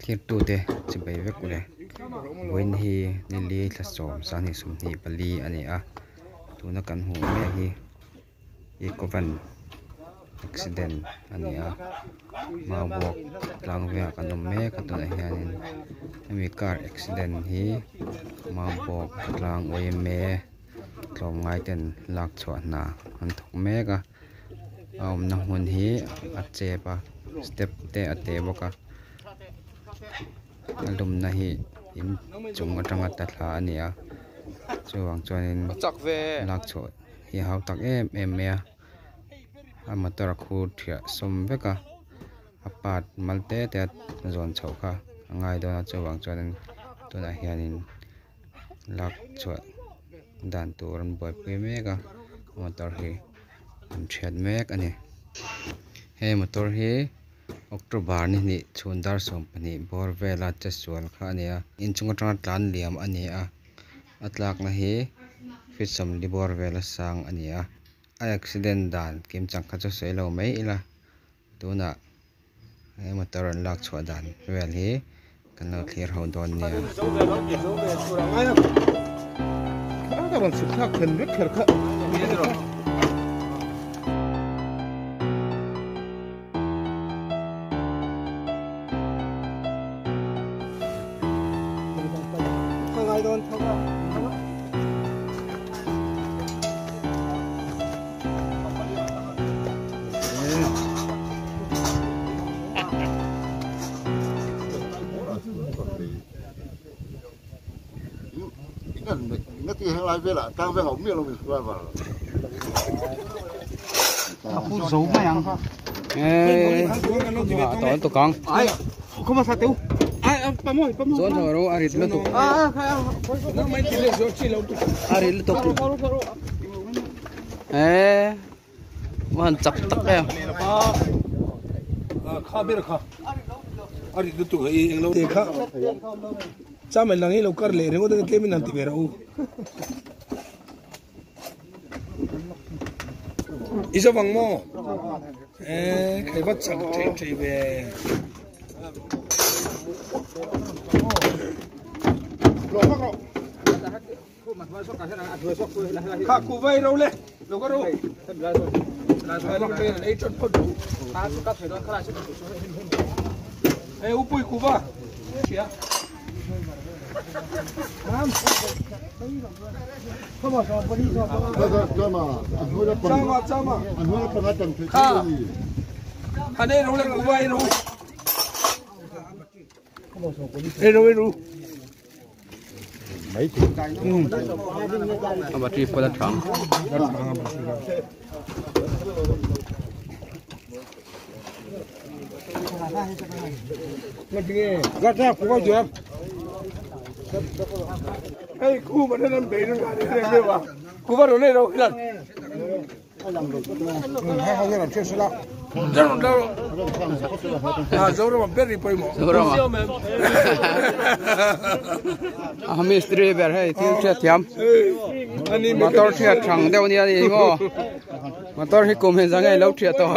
Thlirtute chibei vek ule. Vawiin hi nili thla sawm sanghnih sawmhnih pali a ni a, tuna kan hmuh mek hi Eco van accident a ni a, Maubawk tlang velah kan awm mek a tunah hianin hemi car accident hi Maubawk tlang yma tlawmngai ten lak chhuah hna an thawk mek a. A awmna hmun hi a chep a step te a te bawk a a lumna hi in chung atanga ta thla a ni a chuvang chuanin lak chhuah hi a hau tak em em mai a a motor a khur thiah sawm vek a a part mal te te a zawn chhoh kha a ngai dawn a chuvang chuanin tunah hianin. Lak chhuah dan tur an buaipui mek a motor hi an thiat mek a ni he motor hi october ni hnih chhun dar 12 bawr vela che sual kha a ni a inchung atanga tlan liam a ni a a tlakna hi feet 40 bawr vela sang a ni a a accident dan kim chang kha chu sawi lo mai ila. Tunah he motor an lak chhuah dan vel hi kan lo thlir ho dawn nia. Han chak tak em kha ber kha a rit lutuk hei englo te kha chamen lang hi lo kar leh ringawt a tlem in han ti ve rawh u i zawng maw e khai vat chak thei thei ve Kha ku vai ro le lo ka ro e u pui ku va chia chama chama kha kha ne ro le ku vai ro e ro e ro A battery pawh a tha ang. A mistri ber hei thil hriat thiam motor hriat thang deuh nia ni maw motor hi kum hin zang lo thiat tawh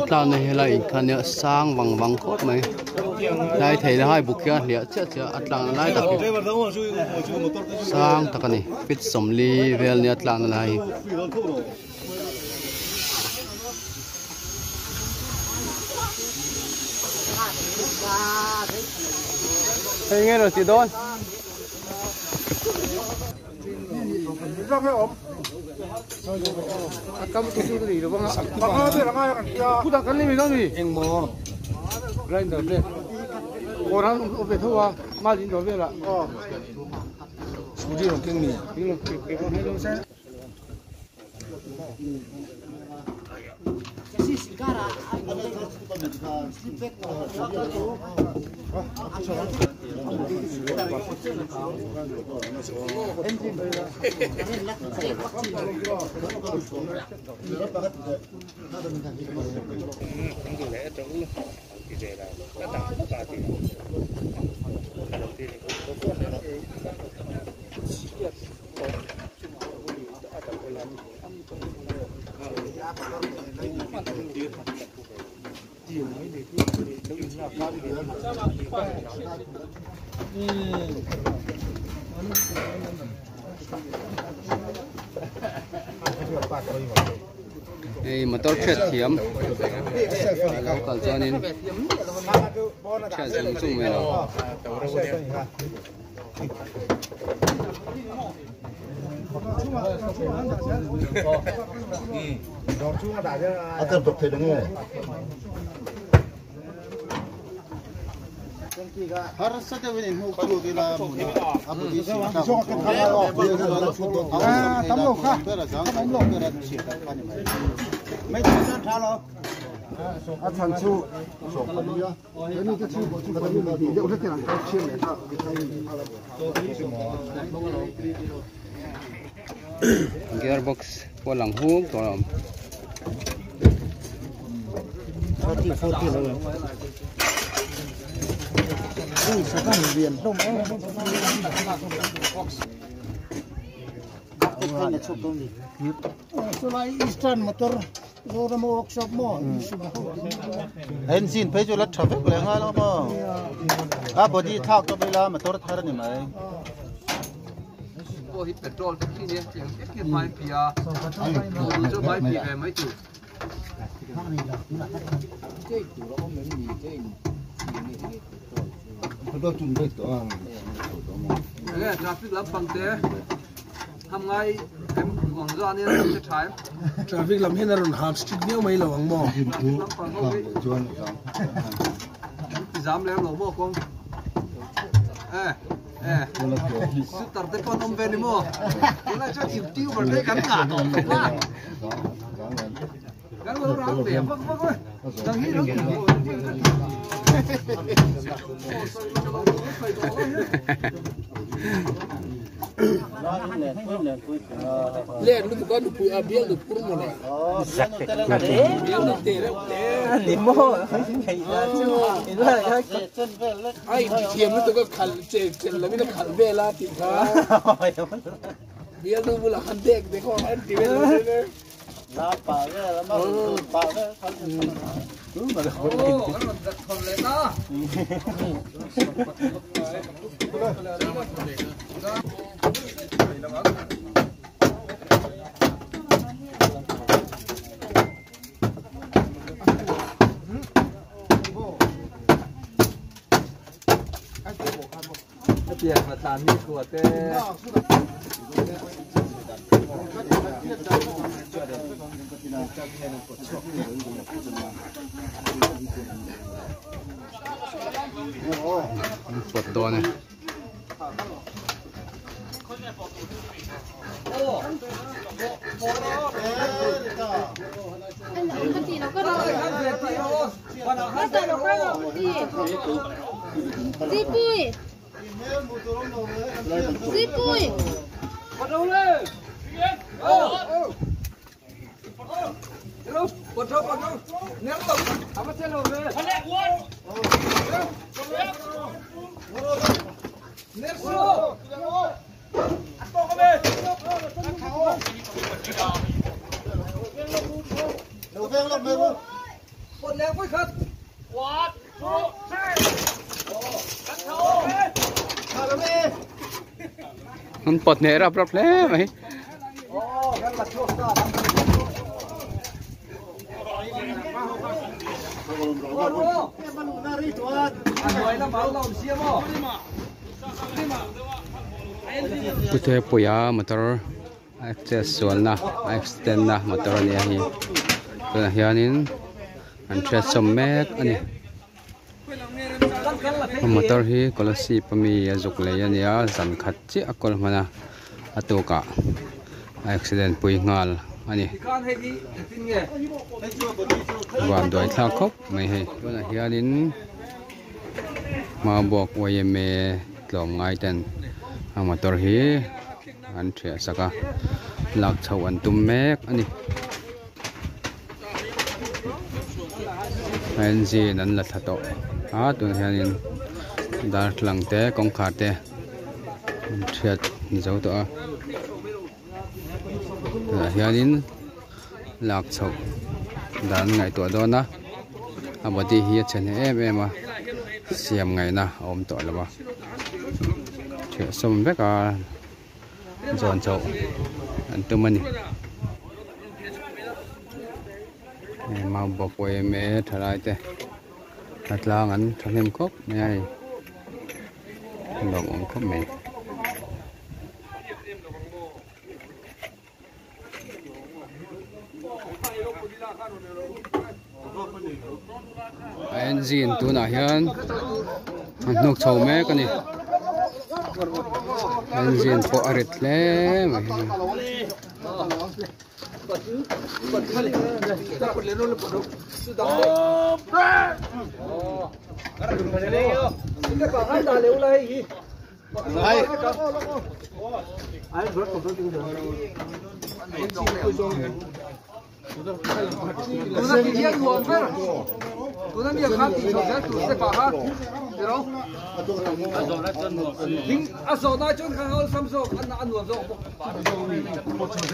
Tlan helai in khan nia sang vang vang khawp mai tlai thei lai buk hian hliah chiah chiah a tlan lai tak hi sang tak a ni feet 40 vel nia tlan lai hi. Hei nge rawn tih dawn. Engmaw grinder te kawr han awm ve tho a mal in dawr velah scooty rawn keng ni. Hei motor chhiat thiam a lo kal chuanin chhiat zung zung mai lo. Gear box pawh lang huk tawh a awm. Engine phei chu la tha vek leh ngai lo maw a body thlak tawp ila motor thar a ni mai. Pawh hi petrol te khi nia tiang vek hi hmai pi a motor chu hmai pi ve mai tur. Enge traffic lampang te ham ngai em ang zawh ania te tha em. Traffic lam hian a rawn hap strict viau mai lo ang maw? Traffic lampang ho hi an ti zam lem lo maw kawng e e shooter te pawh an awm ve ni maw tunlai chuan youtuber te hi kan ngah tawh khawp a kan lo rang ve vak vak a nang hi lo ti Len lutuk a nupui a bial nu phur maw le. Bial nu te reuh te. A intithiam lutuk a khal che chel lovin a khal vel a tih kha. Bial nu bulah khan dek dek ho an ti vel vel vel. Hetiang hna tlan ni thua te. Pawt dawn e. An pawt hneh rap rap hle mai. Pute puia motor access sualna accident na motor a nia hi tunah hianin an hriat sawm mek a ni a motor hi kolasib ami a zuk lei a nia zan khat chiah a kawl hman a a tukah a accident pui nghal a ni van duai thlak khawp mai hei tunah hianin hma buak yma tlawm ngai ten a motor hi an thiah sak a lak chhoh an tum mek a ni a engine an la thla tawh a tunah hianin darthlalang te kawngkhar te an thiat zo tawh a tunah hianin lak chhoh dan an ngaihtuah dawn a a body hi a chhe hneh em em a siam ngaihna a awm tawh lo a thiah sawm vek a zawn chhoh an tum a ni mau bawk em e thalai te a tlang an thahnem khawp mai a hei lawmawm khawp mai. A engine tunah hian an hnuk chho mek a ni engine pawh a rit hle mai.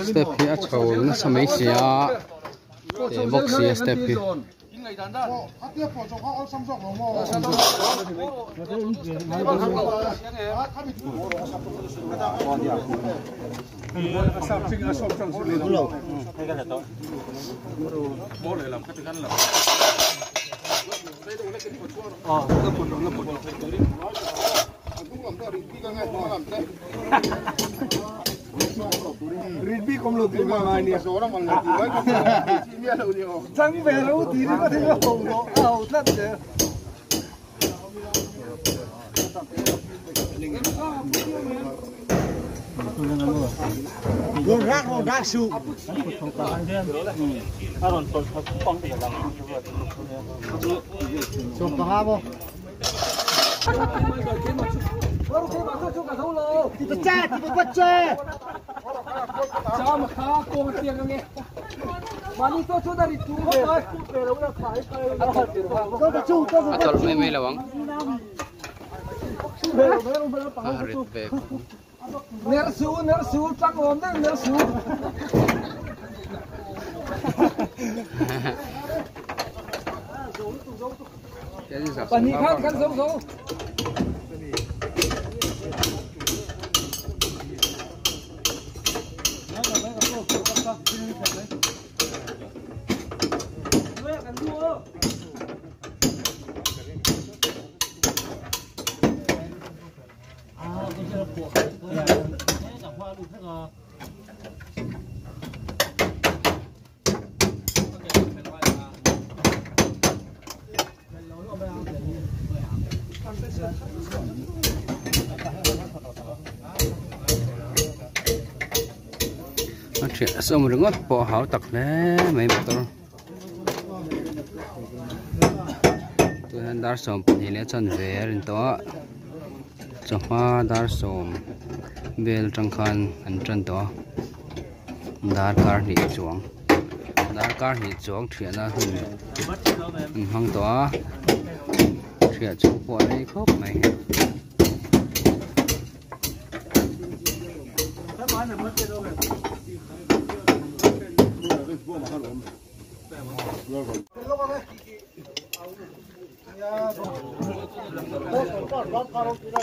Step hi a chho nasa mai si a teh bawk si a step hi. A tawlh mai mai lo ang a rit ve A thiah sawm ringawt pawh a hau tak hle mai motor tunah dar 12 leh chanve a rin tawh a chawhma dar 10 vel atang khan an tan tawh a darkar hnih chuang darkar hnih chuang thiahna hun an hmang tawh a thiah chhung pawh a rei khawp mai.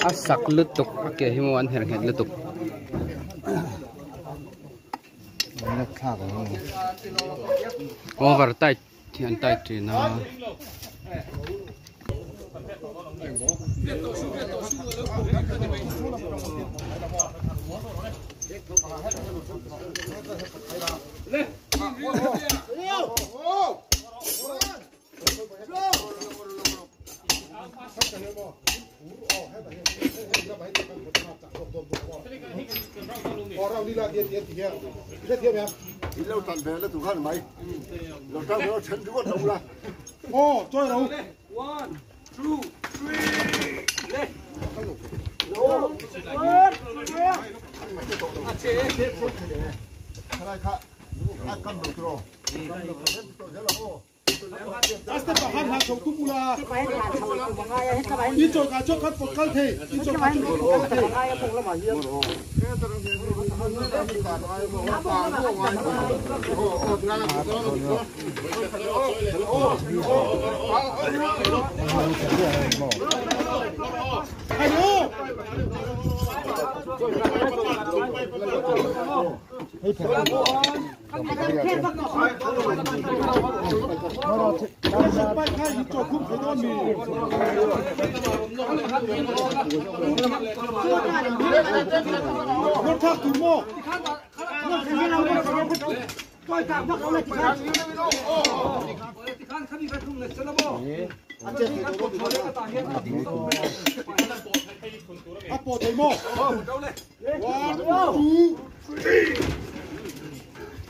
A sak lutuk a ke hi maw an herh nghet lutuk. Over tight hi an tight thin a. 1, 2, 3, lên.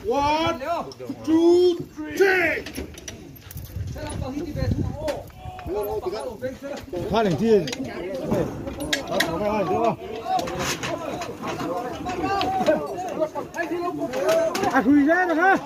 One, two, three. 快点进！哎，回来了哈！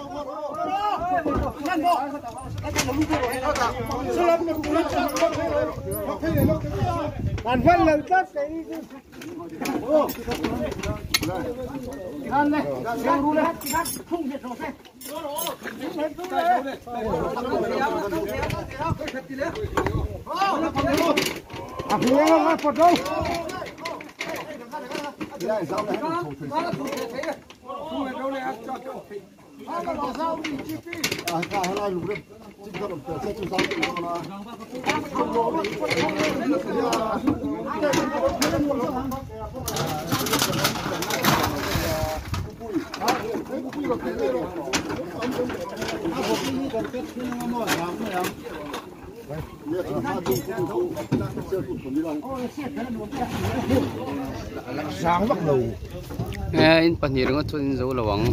In pahnih ringawt chuan in zo lo ang.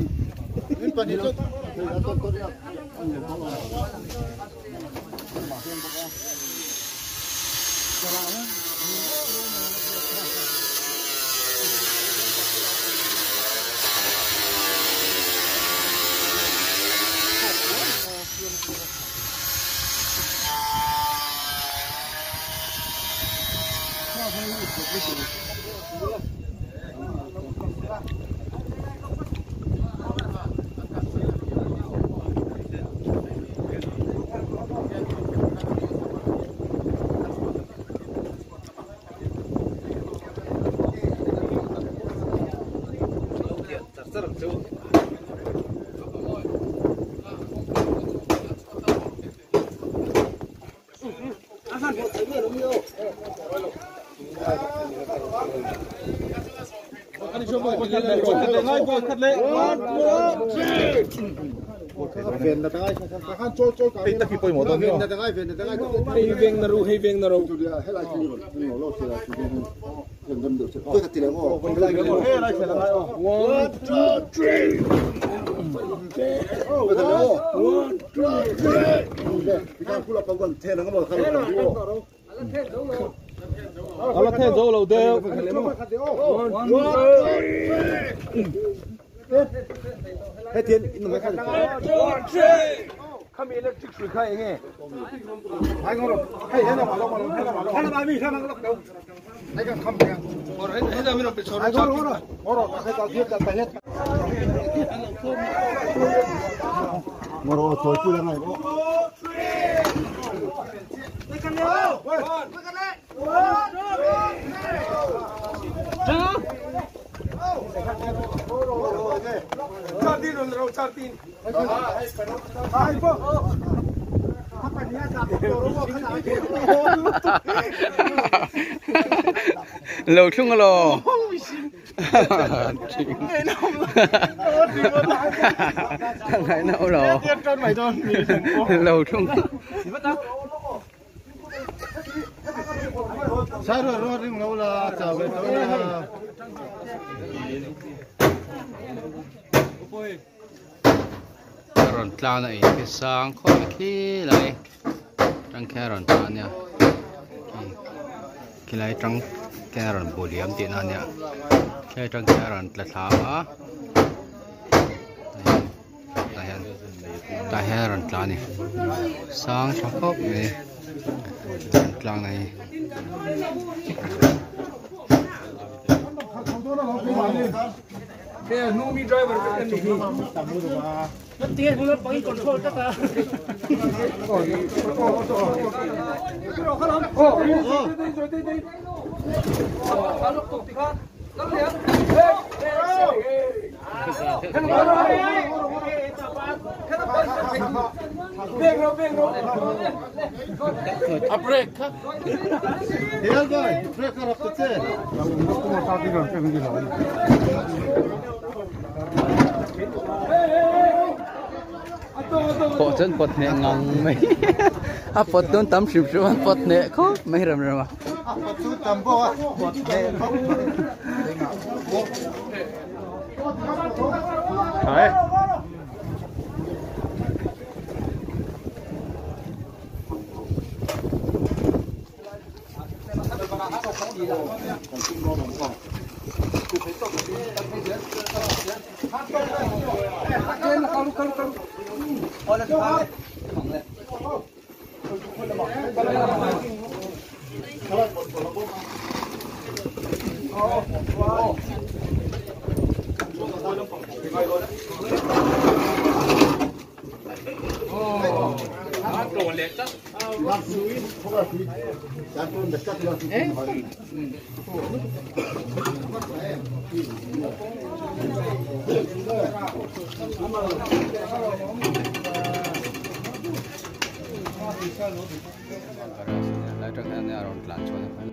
Lo thung lo. Ngai nâu lo. Lâu trung. Sai rồi rồi ring lâu là chào về tôi là. Ron tlang na in khi sang khawp khi lai tang khian rawn tla ania khi lai tang khian rawn bu liam tih na ania khi lai tang khian rawn tla thla a tah hian tah hian rawn tla a ni sang tha khawp mai rawn tlang na hi. Hial boy, break up the chair. Pawh chuan pawt hneh ngang mai a pawt dawn tam hrim hrim a pawt hneh khawp mai rem rem a. A pawt chu tam bawk a pawt hneh khawp mai. Lai tang hian a rawn tlan chhuah na.